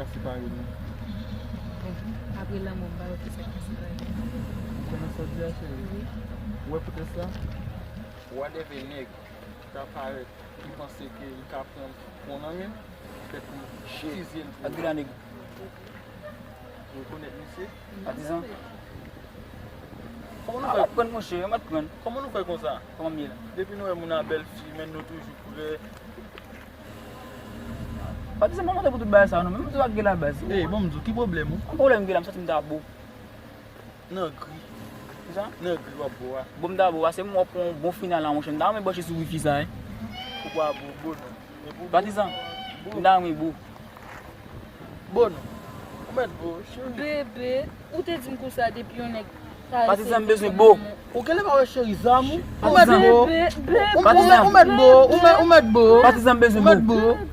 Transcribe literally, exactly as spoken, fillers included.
Ka separe nou. Bon, apre lanmò, m pa wè ki sa k ka separe nou. Konnen sa w di a, cheri? Ou wè poutèt sa? Whatever nèg ka parèt, ki panse ke li ka pran m pou yon anyen, fèt li fizye l pou Adrian nèg. Ou rekonèt misye? Patizan. Kòman Mwen nou fè, ap prann monchè, mwen ap prann. Kòman nou fè konsa? Kòman m ye la? Depi nou wè moun a bèl fi, men nou toujou prè. Patizan, mwen monte pou tout bagay sa, non, men mwen tou ak gela baz. Ey, bon, m di w, ki pwoblèm ou? Yon pwoblèm ki la, m santi m ta bo. Nan gri. Kisa? Nan gri w ap bo a. Bon, m ta bo, ase m wè pran yon bon final la, monchè, m ta renmen branche sou wifi sa, hein. Ou pa bo, bo non. E pou Patizan, m ta renmen bo. Bo non. Ou mèt bo, cheri. Bebe, ou te di m konsa depi yon nèg Patizan, m bezwen bo. Ou genlè pa wè cheri zam ou? Ou mèt Patizan. bo. Bebe, bebe. Ou mèt bo. Ou mèt, ou mèt bo. Patizan, m bezwen Ou mèt bo. bo.